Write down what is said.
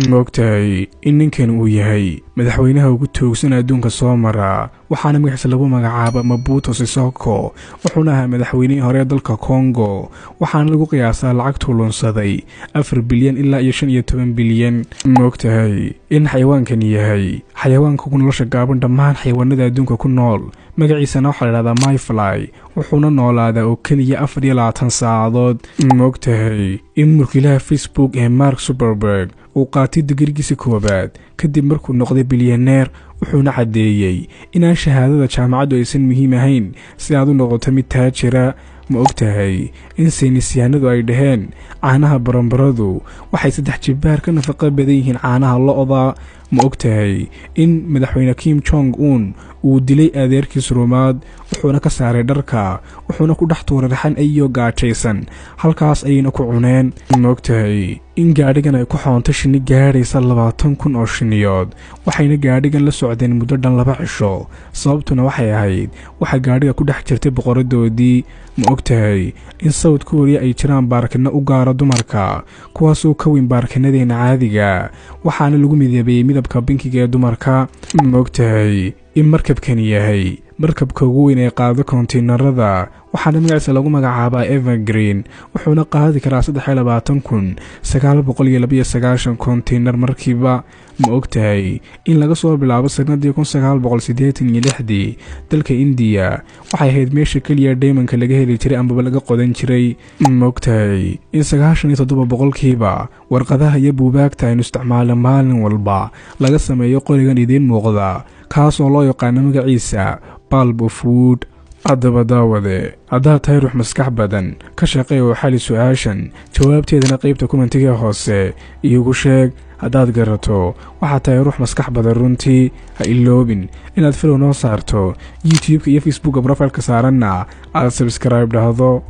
Ma ogtahay in ninkan uu yahay madaxweynaha ugu toogsan adduunka soo mara? Waxaana magaciisa lagu magacaaba Mobutu Sisoko, wuxuuna ahaa madaxweynihii hore dalka Kongo, waxaana lagu qiyaasaa lacagtuu lunsaday 4 bilyan ilaa iyo 15 bilyan. Ma ogtahay in xayawaankani yahay xayawaanka ugu nolosha gaaban dhammaan xayawaanada adduunka ku nool? Magaciisana waxaa la dhahdaa mayfly, wuxuuna noolaadaa oo keliya 24 saacadood. Ma ogtahay in mulkiilaha Facebook ee Mark Zuckerberg uu qaatay digrigiisa koowaad kadib markuu noqday bilyaneer, wuxuuna caddeeyey inaan shahaadada jaamacaddu aysan muhiim ahayn si aad u noqoto mid taajira? Ma ogtahay in saynisyahanadu ay dhaheen caanaha baranbaradu waxay saddex jibaar ka nafaqo badan yihiin caanaha lo'da? Ma ogtahay in madaxweyne Kim Jong Un uu dilay adeerkiis rumaad, wuxuuna ka saaray dharka, wuxuuna ku dhex tuuray raxan ayoo gaajaysan, halkaas ayayna ku cuneen? Ma ogtahay in gaadhigan ay ku xoonto shinni gaadhaysa 20,000 oo shinniyood, waxayna gaadhigan la socdeen muddo dhan 2 cisho? Sababtuna waxay ahayd waxaa gaadhiga ku dhex jirtay boqoradoodii. Ma ogtahay in South Korea ay jiraan baarkino u gaara dumarka, kuwaasoo ka weyn baarkinadeena caadiga, waxaana lagu midabeeyey midabka pinkiga ee dumarka? Ma ogtahay in markabkani yahay markabka ugu weyn ee qaado kontiinarada, waxaana magaciisa lagu magacaabaa Evergreen, wuxuuna qaadi karaa 23,992 kontiinar markiiba? Ma ogtahay in laga soo bilaabo sanadii 1986-dii dalka Indiya waxay ahayd meesha keliya diamondka laga heli jiray amaba laga qodan jiray? Ma ogtahay in 97% warqadaha iyo buugaagta aynu isticmaalno maalin walba laga sameeyo qorigan idiin muuqda, kaasoo loo yaqaano magaciisa pulp of wood? Haddaba daawade, haddaad tahay ruux maskax badan, ka shaqee oo xali su-aashan, jawaabteedana qaybta commentiga hoose iigu sheeg. Haddaad garato, waxaad tahay ruux maskax badan runtii. Ha iloobin inaad follow noo saarto YouTube-ka iyo Facebooka profileka saaranna aad subscribe dhahdo.